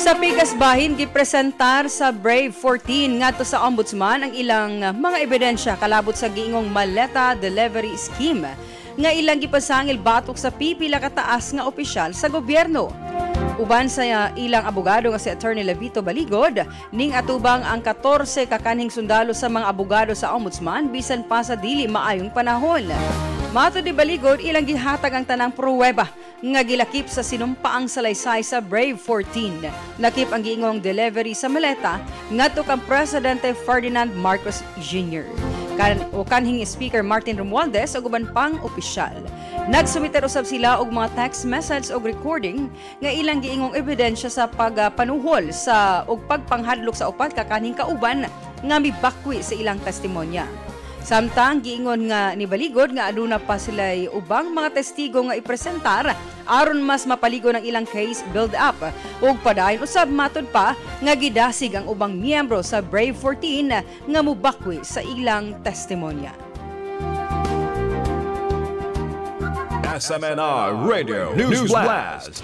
Sa pikas bahin, gipresentar sa Brave 14 ngadto sa Ombudsman ang ilang mga ebidensya kalabot sa giingong Maleta Delivery Scheme nga ilang gipasangil batok sa pipila ka taas nga opisyal sa gobyerno. Uban sa ilang abogado nga si Attorney Levito Baligod, ning atubang ang 14 ka kanhing sundalo sa mga abogado sa Ombudsman bisan pa sa dili maayong panahon. Matod ni Baligod, ilang gihatag ang tanang pruweba nga gilakip sa sinumpaang salaysay sa Brave 14. Lakip ang giingong delivery sa maleta ngadto kang Presidente Ferdinand Marcos Jr. Kan o kanhing Speaker Martin Romualdez ug uban pang opisyal. Nagsumiter usab sila og mga text message og recording nga ilang giingong ebidensya sa pagpanuhol sa og pagpanghadlok sa upat ka kanhing kauban nga mibakwi sa ilang testimonya. Samtang giingon nga ni Baligod nga aduna pa sila ubang mga testigo nga ipresentar aron mas mapaligon ang ilang case build up ug padayon usab, matud pa, nga gidasig ang ubang miyembro sa Brave 14 nga mubakwi sa ilang testimonya. SMNI Radio News Blast.